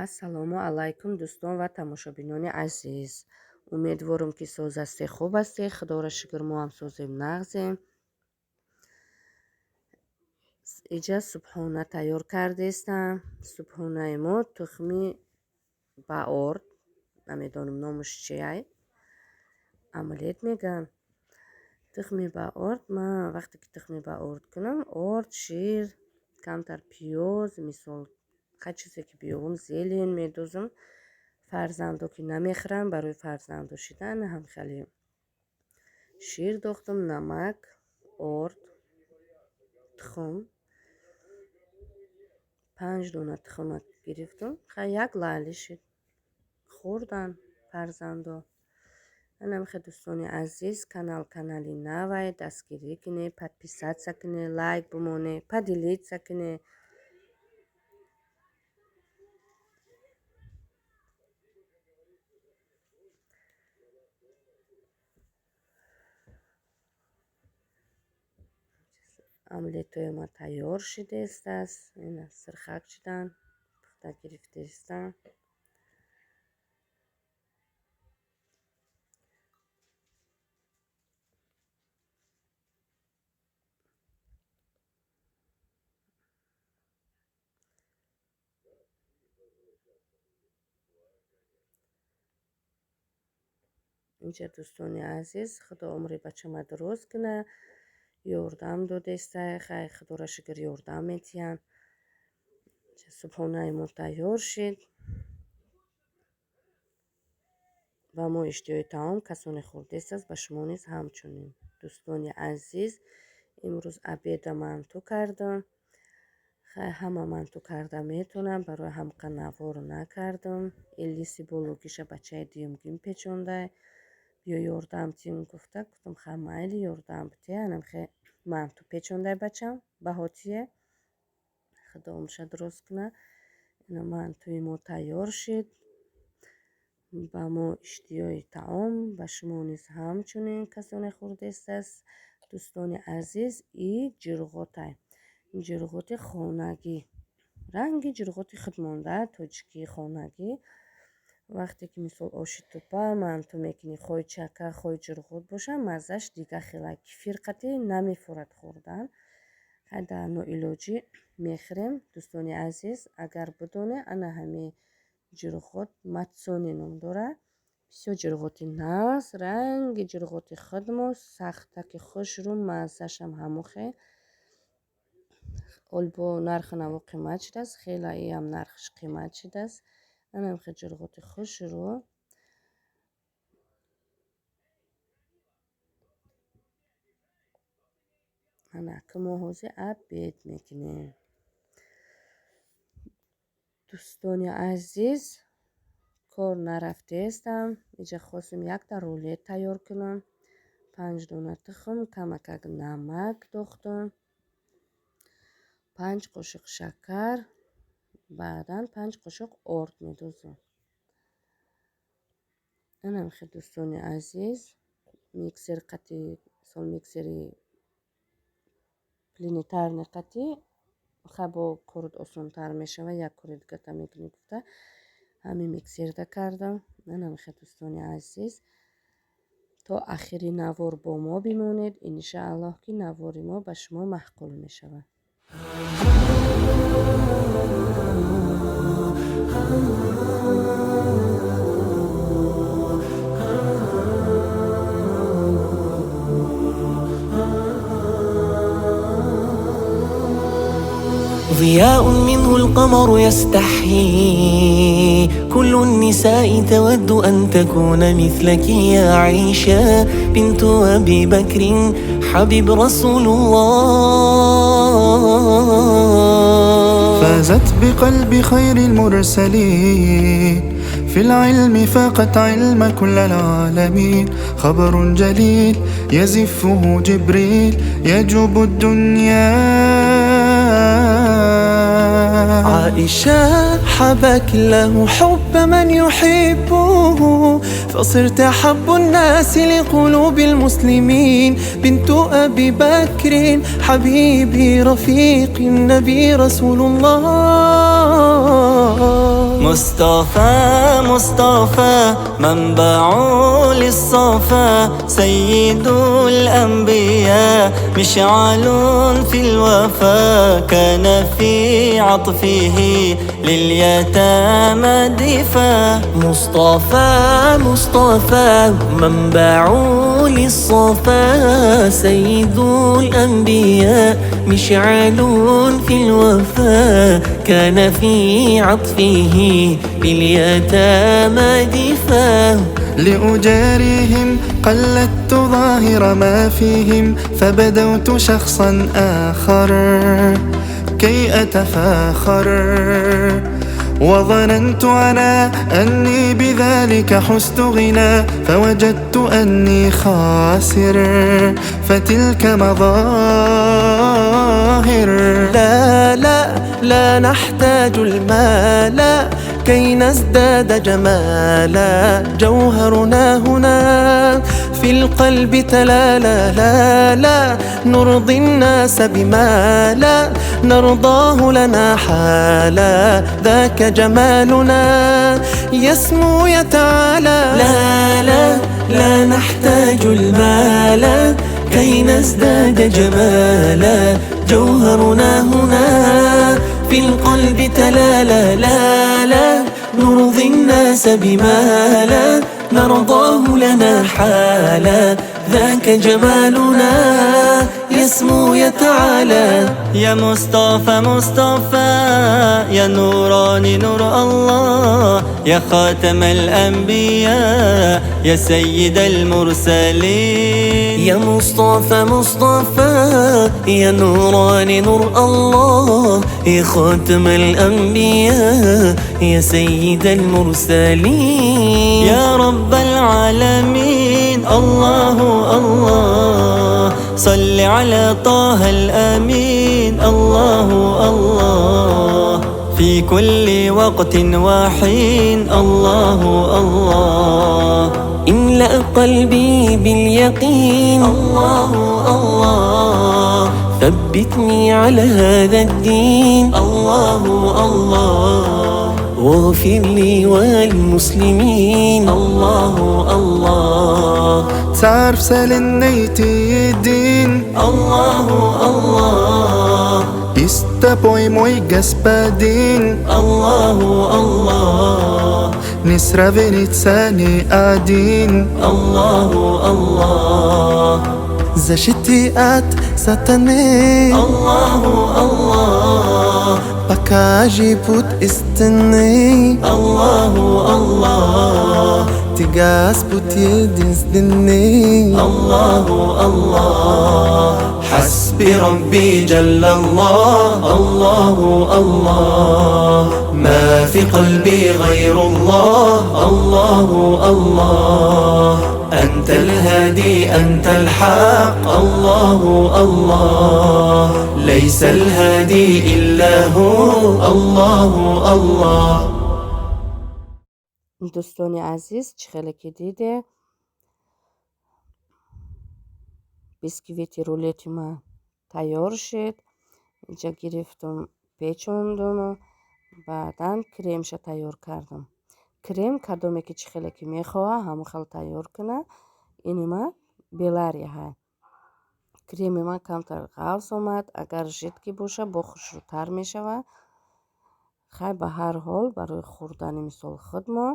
Ассалому алайкум, дӯстон ва тамошобинони азиз. Умедворам, ки соз ҳастед, хуб ҳастед. Худоро шукр, мо ҳам созем, нағзем. Иҷа субҳона тайёр кардестам. Субҳонаи мо тухми ба орд, намедонам номаш чиай, омлет мегӯянд. Тухми ба орд, ман вақте ки тухми ба орд кунам, орд, шир, камтар пиёз, мисол ҳар чизе ки биёвам, зелень медозам. Фарзандо ки намехӯранд, барои фарзандо шидан ҳам хеле шир дохтам, намак, орд, тухм. 5 дона тухма гирифтам. Хай як лаъли шид. Хӯрдан фарзандо. Анамхе дӯстони азиз, канал канали навай, дастгирӣ кунед, подписаться кунед, лайк бимонед, поделиться кунед. Омлетҳои ма тайёр шудааст. Ина сирхак шуданд, пухта гирифтаистанд. Инҷа дӯстони азиз, Худо умри бачама дуруст кунад. Ёрдам додеста, хай Худоро шукр, ёрдам метиҳанд. Субҳонаи мо тайёр шид. Ба мо иштиҳои таом касоне хӯрдестааст, ба шумо низ ҳамчунин. Дӯстони азиз, имрӯз обеда манту кардам. Хай ҳама манту карда метавонам, барои ҳамқа навор накардам. Элиси бологиша бачаи дуюмгин печонда. Биё ёрдам тим гуфта, гуфтам хай майли ёрдам бите. Анамхе манту печондай бачам, баҳотие. Худо умрша дуруст кунад. Ина мантуи мо тайёр шид. Ба мо иштиҳои таом, ба шумо низ ҳамчунин касоне хӯрдестааст. Дӯстони азиз, и ҷирғотай. Ҷирғоти хонагӣ. Ранги ҷирғоти худмонда, тоҷикии хонагӣ. Вақте ки мисол оши тупа манту мекунӣ, хой чака, хой ҷирғот боша, маззаш дига хела. Кефир қатӣ намефурад хӯрдан. Хай дар ноилоҷӣ мехӯрем. Дӯстони азиз, агар бидонед, ана ҳамин ҷирғот матсони ном дорад. Бисёр ҷирғоти нағз, ранги ҷирғоти худмо, сахтаки хушрӯ, маззашам ҳамохе. Ол бо нархи наво қимат шудааст, хела иам нархаш қимат шудааст. Анамхе ҷирғоти хушрӯ. Ана ки мо ҳозир обед мекунем. Дӯстони азиз, кор нарафтаестам. Иҷа хостем якта рулет тайёр кунам. 5 дона тухм, камакак намак дохтам. 5 қошуқ шакар, баъдан 5 қошуқ орд медозам. Анамхе дӯстони азиз, миксер қатӣ, мисол миксери планетарный қатӣ хай бо корот осонтар мешавад, як кори дигата мекунӣ гуфта ҳамин миксерда кардам. Анамхе дӯстони азиз, то ахири навор бо мо бимонед. Иншааллоҳ ки навори мо ба шумо маъқул мешавад. ضياء منه القمر يستحيي، كل النساء تود أن تكون مثلك يا عائشة بنت أبي بكر حبيب رسول الله. فازت بقلب خير المرسلين، في العلم فاقت علم كل العالمين، خبر جليل يزفه جبريل يجوب الدنيا. عائشة حبك له حب من يحبه، فصرت أحب الناس لقلوب المسلمين، بنت أبي بكر حبيبي رفيق النبي رسول الله. مصطفى مصطفى منبع للصفا، سيد الأنبياء مشعل في الوفا، كان في عطفه لليتامى دفا. مصطفى مصطفى منبع للصفا، سيد الأنبياء مشعل في الوفا، كان في عطفه لليتامى دفا. لأجاريهم قلدت ظاهر ما فيهم، فبدوت شخصا آخر كي أتفاخر، وظننت أنا أني بذلك حزت غنى، فوجدت أني خاسر فتلك مظاهر. لا لا لا نحتاج المال كي نزداد جمالا، جوهرنا هنا في القلب تلالا. لا لا نرضي الناس بما لا نرضاه لنا حالا، ذاك جمالنا يسمو يتعالى. لا لا لا نحتاج المال كي نزداد جمالا، جوهرنا هنا في القلب تلالا. لا لا نرضي الناس بما لا نرضاه لنا حالا، ذاك جمالنا يسمو يتعالى. يا مصطفى مصطفى يا نوراني نور الله، يا خاتم الأنبياء يا سيد المرسلين. يا مصطفى مصطفى يا نوراني نور الله، يا خاتم الأنبياء يا سيد المرسلين. يا رب العالمين الله الله، صل على طه الأمين الله الله، في كل وقت وحين الله الله. املأ قلبي باليقين الله الله، ثبتني على هذا الدين الله الله، واغفر لي والمسلمين الله الله. تعرف سالنيتي الدين الله الله، Истапой мой господин الله الله، Не сравнится ни один الله الله. Защити от сатаны الله الله، покажи путь истины الله الله، Ты Господь единственный الله الله. حسبي ربي جل الله الله الله، ما في قلبي غير الله الله الله، أنت الهادي أنت الحق الله الله، ليس الهادي إلا هو الله الله. Дӯстони азиз, чӣ хеле ки диде, бисквити рулети ман тайёр шуд. Инҷа гирифтум, печондуму баъдан кремша тайёр кардам. Крем кадоме ки чӣ хеле ки мехоҳа ҳамон хел тайёр куна. Ини ман белария ҳай. Креми ман камтар ғафз омад, агар жидкий боша бо хушрӯтар мешавад. Хай ба ҳар ҳол барои хӯрдани мисол худмо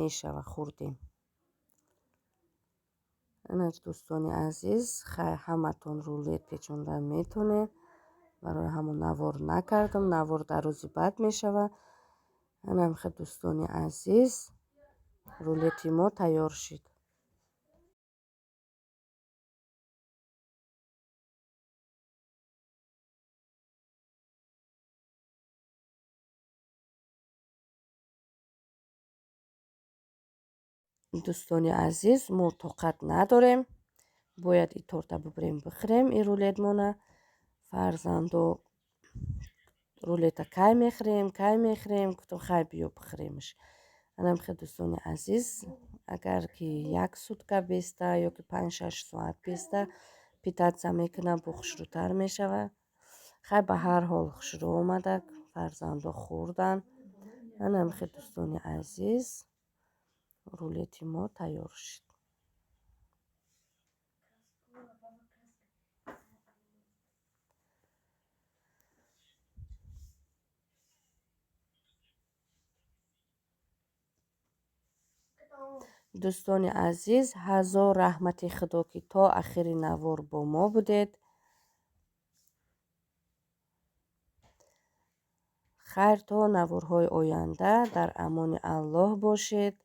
мешава хӯрдем. Ана дӯстони азиз, хай ҳаматон рулет печонда метонед. Барои ҳамон навор накардам, навор дар рӯзи баъд мешава. Анам хай дӯстони азиз, рулети мо тайёр шуд. Дӯстони азиз, мо тоқат надорем, бояд и торта бибирем бихӯрем, и рулетмона. Фарзандо рулета кай мехӯрем, кай мехӯрем, гуфтам хай биё бихӯремш. Анам хел дӯстони азиз, агар ки як сутка беста ё ки 5-6 соат беста питатсия мекунам, бо хушрӯтар мешавад. Хай ба ҳар ҳол хушрӯ омада, фарзандо хӯрдан. Ана ҳамихел, дӯстони азиз, рулети мо тайёр шуд. Дӯстони азиз, ҳазор раҳмати Худо, ки то ахири навор бо мо будед. Хайр, то наворҳои оянда дар амони Аллоҳ бошед.